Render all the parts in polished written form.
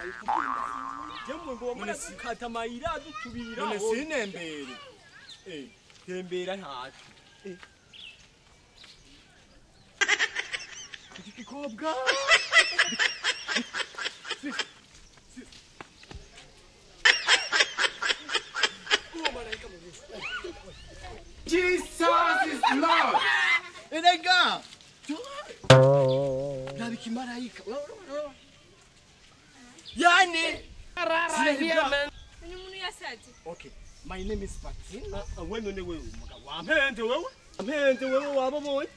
Marayika ugenda. Jemwe ngo None si- mukata amayira dutubira. None sinembere. Tembera ntacu. Iki gikobwa. Jesus is Lord. Erega. Raba ikimarayika. Yani. Ni umuntu yasaze. Okay. My name is Fatina. We none wewe umugabo wampende wewe. Wampende wewe wababonye.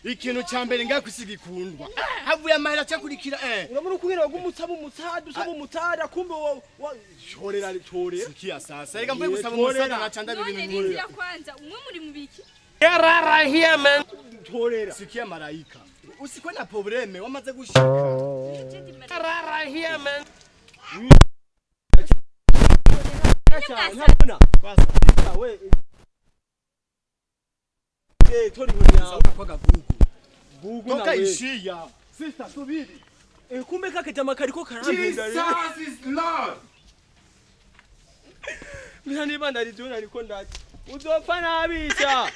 Ikintu ca mbere ngakwisiga ikundwa. Havuye amahera acakurikira eh. Urabona uko ngena wagumutsa bumutsada usaba umutsada kumbe wa chorera chorera. Sikia sasa. Erega mvuye gusaba umusada naca None ndabibintu. rindira kwanza umwe muri mubiki. Chorera. Sikia marayika. Usikwe na probleme wamaze gushika. Ntabona. Basa. We. Eh tori inkoni yawe. Kwaga Google. Gugu Toka nawe. ishiya. Sister subiri. Kumbe kakajama kariko karambenda rero. Jesus is Lord. Mbona niba ndarijuna ariko ndaki. Uzopfa nabisha.